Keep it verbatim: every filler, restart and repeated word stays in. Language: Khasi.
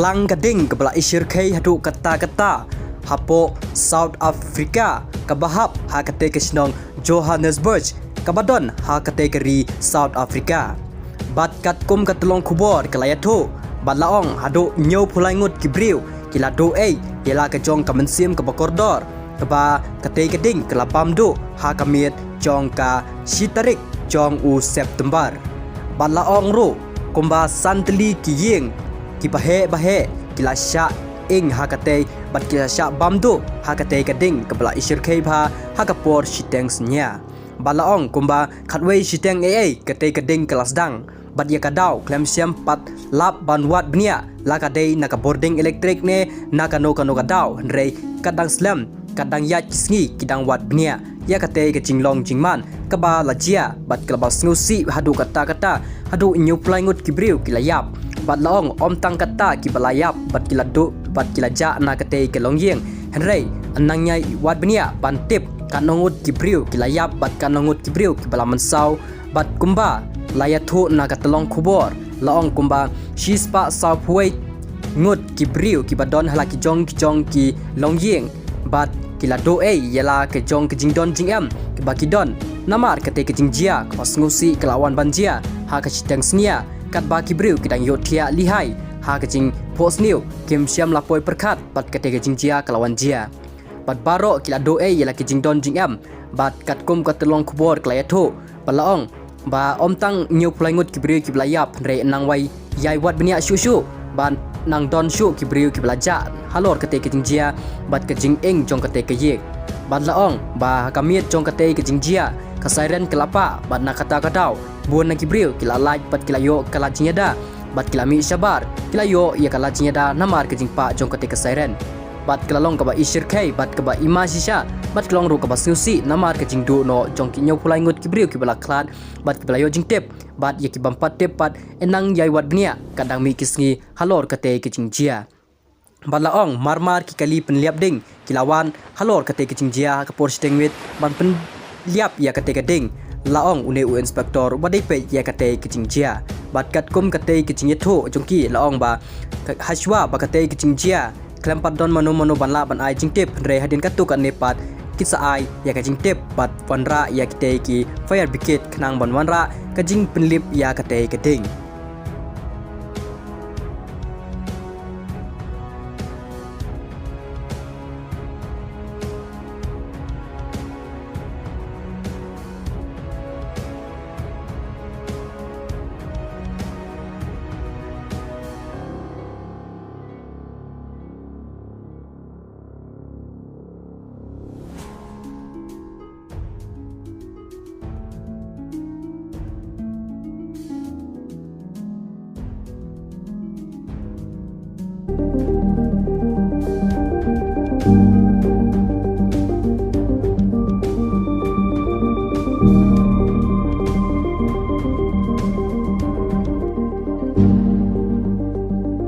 Lang ka ding kaba la ishyrkhei haduh katta katta hapoh South Africa, kaba hap ha katei ka shnong Johannesburg, kaba don ha katei ka ri South Africa. Bad katkum ka tyllong khubor ka la ïathuh, bad la ong haduh hynñiewphew lai ngut ki briew ki la duh ei ïa la ka jong ka mynsiem kaba kordor, kaba katei ka ding ka la bam duh ha ka miet jong ka shi tarik jong u September. Bad la ong ruh kumba san tylli ki ïing kiba heh ba heh ki la shah ing ha katei, bad ki la shah bam duh ha katei ka ding kaba la ishyrkhei bha ha ka por shiteng synñia. Bad la ong kumba khatwei shiteng ei ei katei ka ding ka la sdang. Bad ïa ka daw khlem shym pat lap ban wad bniah, la ka dei na ka bording elektrik ne na kano kano ka daw, hynrei kat dang slem, kat dang ïaid ki sngi ki dang wad bniah ïa katei ka jinglong jingman kaba la jia, bad ka la ba sngewsih haduh katta katta, haduh hynñiewphew lai ngut ki briew ki la ïap. Bad la ong ym tang katta kiba la ïap bad ki la duh bad ki la jah na katei ka longïing, hynrei nang ïai wad bniah ban tip katno ngut ki briew ki la ïap bad katno ngut ki briew kiba la mynsaw. Bad kumba la ïathuh na ka tyllong khubor, la ong kumba shispah sawphew wei ngut ki briew kiba don ha la ki jong ki jong ki longïing, bad ki la duh ei ïa la ka jong ka jingdon jingem kaba ki don, namar katei ka jingjia kaba sngewsih ka la wan ban jia ha ka shiteng synñia, katba ki briew ki dang ïohthiah lihai ha ka jingphohsniew, kim shym la poi pyrkhat bad katei ka jingjia ka la wan jia. Bad baroh ki la duh ei ïa la ka jingdon jingem. Bad katkum ka tyllong khubor ka la ïathuh, bad la ong ba ym tang hynñiewphew lai ngut ki briew kiba la ïap, hynrei nang wai ïai wad bniah shuh shuh, bad nang don shuh ki briew kiba la jah halor katei ka jingjia bad ka jinging jong katei ka ïing. Bad la ong ba ha ka miet jong katei ka jingjia ka siren ka la pah, bad na kata ka daw bun na ki briew ki la lait bad ki la ïoh ka lad jingïada, bad ki la mih shabar, ki la ïoh ïa ka lad jingïada namar ka jingpah jong katei ka siren. Bad ka la long kaba ishyrkhei bad kaba ima shisha, bad ka long ruh kaba sngewsih namar ka jingduh noh jong ki hynñiewphew lai ngut ki briew kiba la khlad bad kiba la ïoh jingtip, bad ïa ki bym pat tip pat, nang ïai wad bniah kat dang mih ki sngi halor katei ka jingjia. Bad la ong marmar ki kali pynliap ding ki la wan halor katei ka jingjia ha ka por shiteng miet ban pynliap ïa katei ka ding. La ong une u inspector ba dei peit ïa katei ka jingjia. Bad katkum katei ka jingïathuh jong ki, la ong ba ka, hashwa ba katei ka jingjia khlem pat don mano mano ban lah ban ai jingtip, hynrei hadien katto katne pat ki sa ai ïa ka jingtip bad wanrah ïa kitei ki fire brigade khnang ban wanrah ka jingpynlip ïa katei ka ding.